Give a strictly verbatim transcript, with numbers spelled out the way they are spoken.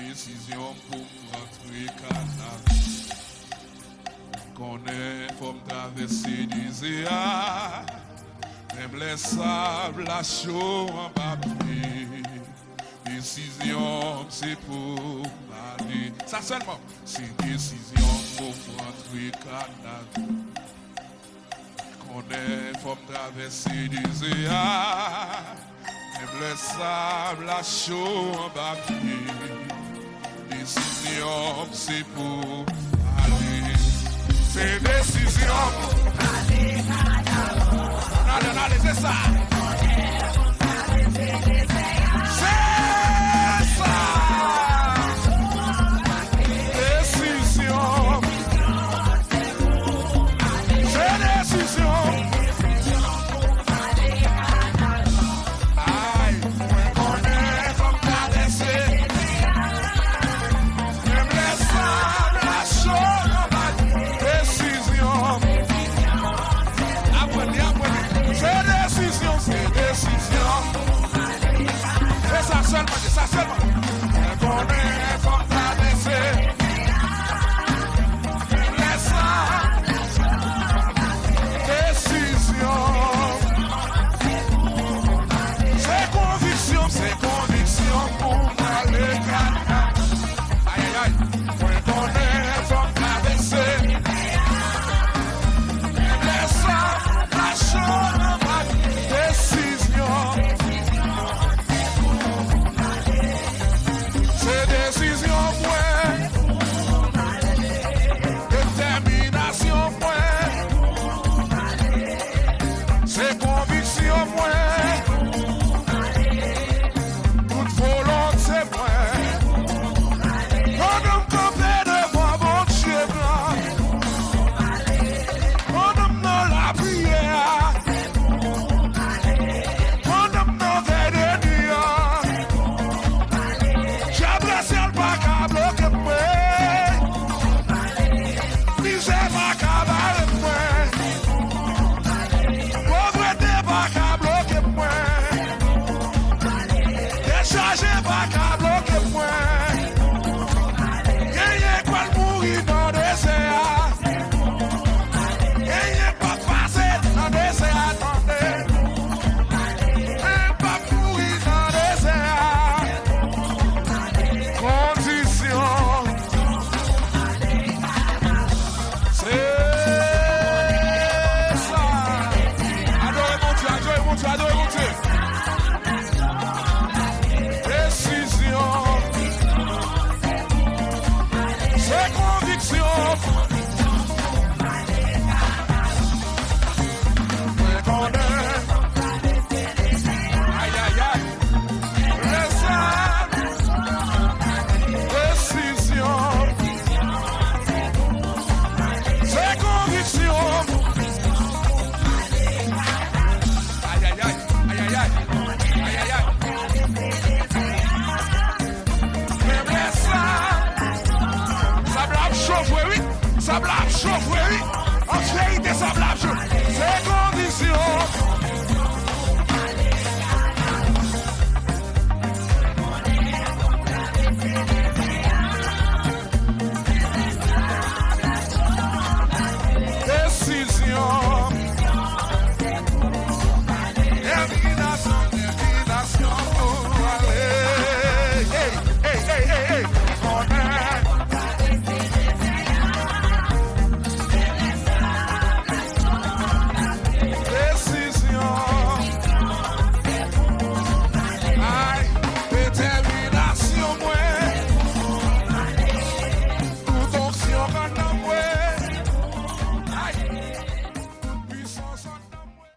Desizyon m pou m rantre Kanaan. Konnen fò m travèse dezè a. Menm lè sab la cho anba pye. Desizyon m se pou m ale. Sa sèlman. Se desizyon m pou m rantre Kanaan. Konnen fò m travèse dezè a. Menm lè sab la cho anba pye. Desizyon m se pou m ale. Se desizyon m. Ann ale, ann ale, se sa. Se sa. Desizyon m. Se desizyon m. Ay, mwen konnen fò m travèse. Menm lè sab la cho anba desizyon. Apre li, apre li. Se desizyon, se desizyon. Se sa sèlman, se sa sèlman. Mwen konnen fò m travèse. Menm lè sab desizyon. Se konviksyon, se konviksyon pou m ale Kanaan. Ay, ay, ay. Mwen konnen fò m travèse. Lè sab la cho anba desizyon. Se desizyon mwen. Detèminasyon mwen. Se konviksyon mwen. Tout volonte mwen. Pandan m kanpe devan Bondye m lan. Pandan m nan lapriyè a. Pandan m nan vèy de nwi a. Djab lèsyèl pa ka bloke mwen. Mizè pa ka bare mwen. Povrete pa ka bloke mwen. Tèt chaje pa ka bloke mwen. Genyen k pral mouri nan dezè a. Genyen k pral pase nan dezè a, tande. Genyen k pral mouri nan dezè a. Kondisyon. Se sa. Adore Bondye, adore Bondye, adore Bondye.